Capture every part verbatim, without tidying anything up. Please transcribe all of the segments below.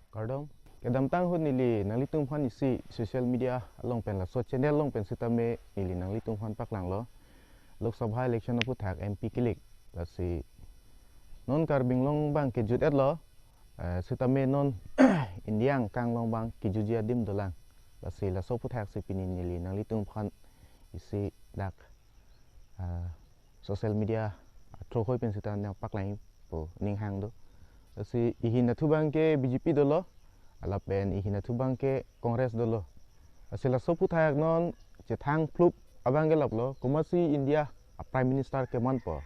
Kardom. Kedamtang ahut neli nanglitum aphan isi social media along pen laso channel along pen sitame neli nanglitum aphan paklanglo Lok Sabha election aphuthak M P kelik. Lasi non Karbi Anglong abang kejut-etlo, eh, sitame non India angkang along abang kejutji adim dolang. Lasi laso aphuthak si pini neli nanglitum aphan isi dak, ah, social media through hoi pen sita nangpaklangji pu ning hang do. Lasi ihin athu abang ke B J P dolo, lapen ihin athu abang ke Congress dolo. Lasi laso aphuthak non chethang phlup abang ke laplo, komatsi India a Prime Minister kemanpo.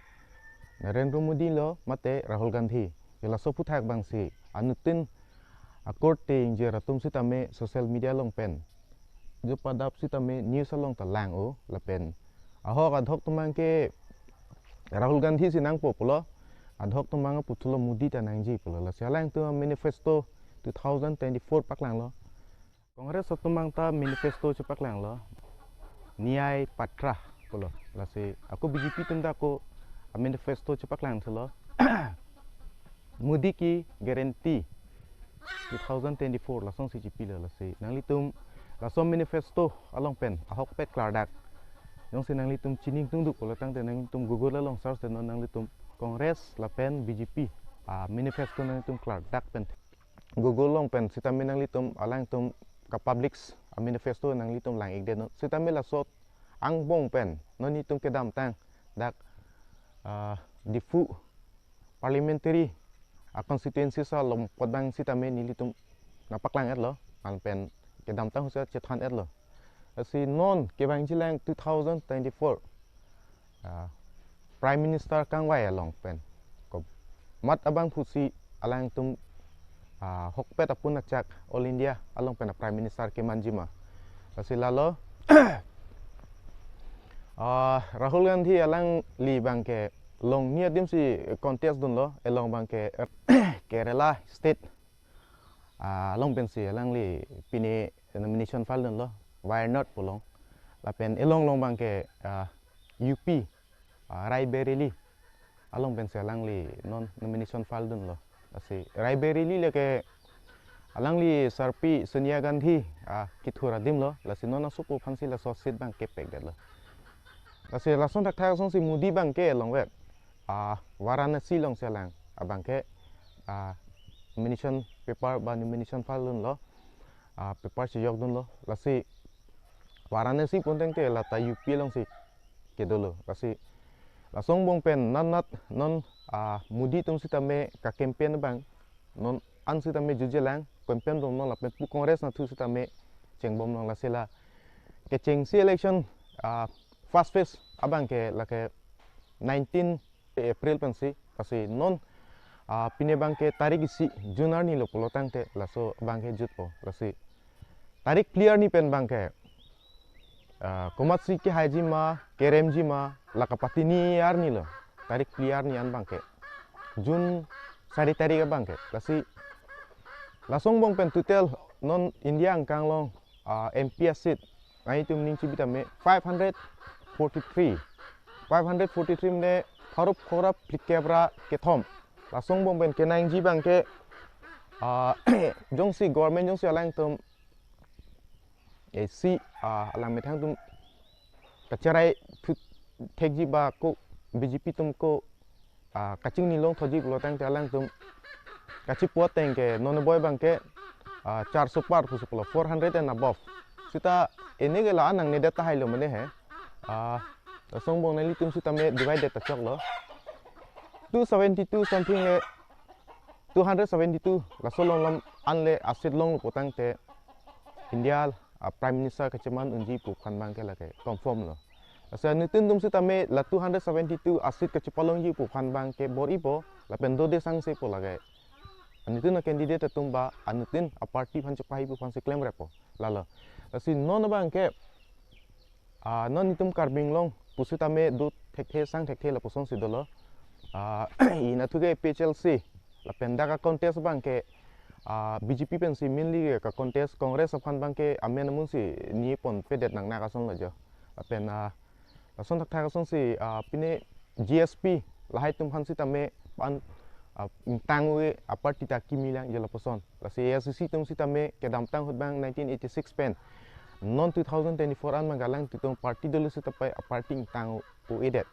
Narendra Modi lo mate Rahul Gandhi. Yo laso aphuthak abang si anuttin akorte ingjir atum sitame social media along pen jo padap sitame news along ta lang-o, lapen ahok adhok atum abang ke Rahul Gandhi si nangpo pulo, adhok atum abang puthulo Modi ta nangji pulo. Lasi alangtum manifesto two thousand twenty-four paklanglo. Congress atum abang ta manifesto chepaklanglo, Nyay Patra pulo. Lasi ako B J P atum ta ako a manifesto chepaklang thulo, Modi ki guarantee two thousand twenty-four, lasonsi chepilo. Lasi nanglitum laso manifesto along pen ahokpet klardak jongsi nanglitum chini ingtungduk pulo tangte nanglitum Google along search de non, nanglitum Congress lapen B J P a manifesto nanglitum klardak pen Google along pen sitame nanglitum alangtum ka publics a manifesto nanglitum lang-ik de non. Sitame laso angbong pen non itum kedamtang dak, ah, Diphu parliamentary a constituency along apot abang sitame nelitum nangpaklang-etlo, anpen kedamtang ahut si chethan-etlo. Lasi non kevangjilang two thousand twenty-four, ah, Prime Minister kangvai along pen komat abang pusi alangtum, ah, ahokpet apun achak All India along pen a Prime Minister kemanji ma. Lasi lalo, ah, Rahul Gandhi alangli abang ke longni adim si contest dunlo, along abang ke Kerala State, ah, along pensi alangli pine nomination file dunlo, Wayanad pu along. Lapen along along abang ke, ah, U P, ah, Raebareli along pensi alangli non nomination file dunlo. Lasi Raebareli lake alangli sarpi Sonia Gandhi, ah, kethur adim lo. Lasi non asopo aphansi laso seat abang kepekdetlo. Lasi lason thakthak asonsi Modi abang ke longvet, ah, Varanasi alongsi alang abang ke, ah, nomination paper ba nomination file dunlo, ah, paper chejok dunlo. Lasi Varanasi pu tangte lata U P alongsi kedolo. Lasi laso angbong pen natnat non, ah, Modi atum sitame ka campaign abang non an sitame jutjelang, campaign bomlong lapen pu Congress nathu sitame chengbomlong. Lasi la kechengsi election, ah, first phase abang ke lake nineteen April pensi, lasi non, ah, pine abang ke tarik isi June arni lo pulo tangte laso abang ke jutpo. Lasi tarik phli arni pen abang ke, ah, komatsi kehaiji ma, keremji ma, la kapatini arni lo, tarik phli arni an abang ke, June sari tarik abang ke. Lasi laso angbong pen total non India angkang along, ah, M P a seat, nangtum ning chibi tame five hundred forty-three. Five hundred forty-three mane pharo phra phlikep ra kethom. Laso angbong pen kenangji abang ke, ah, jongsi government jongsi alangtum, eh, si, ah, alang methang atum kacherai thu thekji ba ko B J P atum ko, ah, kachingni longthuji pulo tangte alangtum kachipu ateng ke non boi abang ke, ah, charso par pusi pulo, four hundred and above. Sita ene ke la-an nangnedet tahai lo mane he. Ah, laso angbong nanglitum sitame divide ta choklo. Two seventy-two something le, two hundred seventy-two laso along alam an le a seat longpo tangte India a Prime Minister kacheman unji pu aphan abang ke lake confirm lo. Lasi anuttin atum sitame la two hundred seventy-two a seat kachepalongji pu aphan abang ke bor-ipo, lapen dode sangsepo lake. Anuttin a candidate atum ba anuttin a party aphan chepahi pu aphansi klemrepo. Lalo. Lasi non abang ke, ah, non itum Karbi Anglong pusitame do thekthe sang thekthe lapusonsi dolo. Ah, ihin athu ke A P H L C lapen dak a contest abang ke, ah, B J P pensi mainly ka contest, Congress aphan abang ke amen amunsi niponpedet nangnak ason lo jo. Lapen, ah, lason thakthak asonsi, ah, pine G S P lahai atum aphan sitame an ah, ingtang-e aparty ta kimi lang je lapuson. Lasi A I C C atum sitame kedamtang ahut abang nineteen eighty-six pen non two thousand twenty-four an abang alangtum party dolo sitame aparty ingtang-e-det.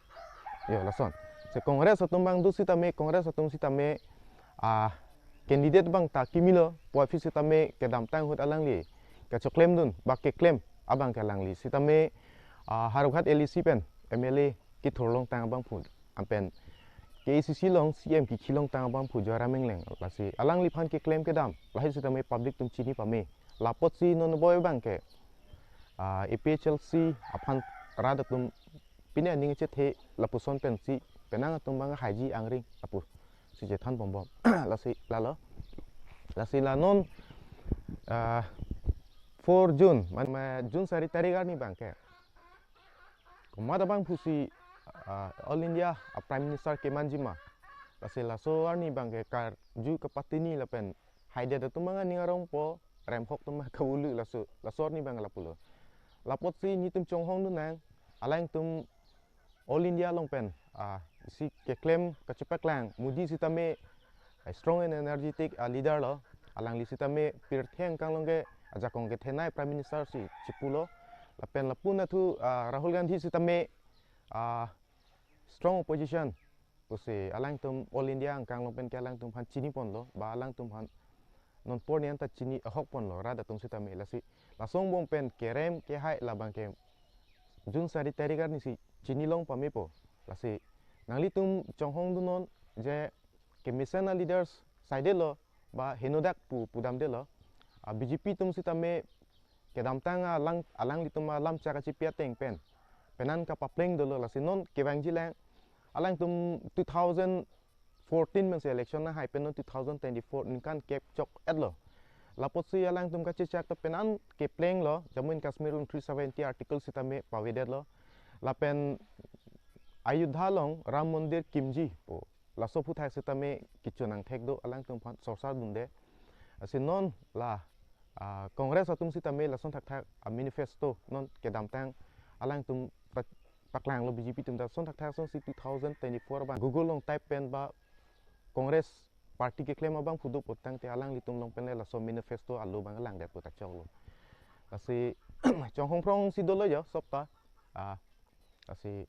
Yo, lason. Si Congress atum abang do sitame, Congress atum sitame, ah, candidate abang ta kimilo, puvoiphit sitame kedamtang ahut alangli kachoklemdun, ba keklem abang ke alangli sitame, ah, Howraghat L A C pen M L A kethur longtang abangphu, anpen K A C C along C M kekhi longtang abangphu Joyram Engleng. Lasi alangliphan keklem kedam lahai sitame public atum chini pame. Lapotsi non boi abang ke, ah, A P H L C aphan rat atum pine aning chethe lapuson pensi penang atum abang haiji angring lapusi chethan bombom. Lasi lalo. Lasi la non, ah, four June, man, ma June sari tarik arni abang ke komat abangphusi, ah, All India a Prime Minister kemanji ma. Lasi laso arni abang ke karju kapatini lapen haidet atum abang aning arongpo, remhok atum abang kavulu, laso, laso arni abang lapulo. Lapotsi nelitum chonghongdun nang, alangtum All India along pen, ah, si keklem kachepaklang, Modi sitame, ah, strong and energetic, ah, leader lo, alangli sitame pirthe angkang along ke ajakong kethenei Prime Minister si chipulo, lapen lapu-an athu, ah, Rahul Gandhi sitame, ah, strong opposition pusi alangtum All India angkang along pen ke alangtumphan chiniponlo, ba alangtumphan non apor ni anta chini ahokponlo, rat atum sitame. Lasi laso angbong pen kerem kehai labang ke June sari tarik arnisi chini long pamepo. Lasi nanglitum chonghongdunnon je kemesen a leaders saidelo, ba henodak pu pudamdelo. Ah, B J P atum sitame kedamtang alang, alanglitum alam chak kachipi ateng pen penan kapapleng dolo, lasi non kevangji lang, alangtum two thousand fourteen pensi election nanghai pen non two thousand twenty-four ningkan kep chok-etlo. Lapotsi alangtum kachechak ta penan keplenglo, Jammu and Kashmir along three seventy article sitame pavedetlo. Lapen Ayodhya along Ram Mandir kimji pu, laso aphuthak sitame kechun angthek do, alangtumphan sorsa dunde. Lasi non la, ah, Congress atum sitame lason thakthak a manifesto non kedamtang alangtum pa-, paklanglo, B J P atum ta lason thakthak asonsi two thousand twenty-four abang Google along type pen ba Congress party keklem abangphu do putangte alanglitum along pen le laso manifesto alo abang langdet pu ta choklo. Lasi chonghongphrongsi dolo jo sopta. Ah, lasi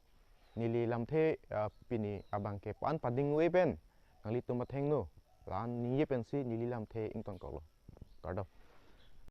neli lamthe, ah, pini abang ke pa-an pading-e pen nanglitum athengno la-an ningje pensi neli lamthe ingtonkoklo. Kardom.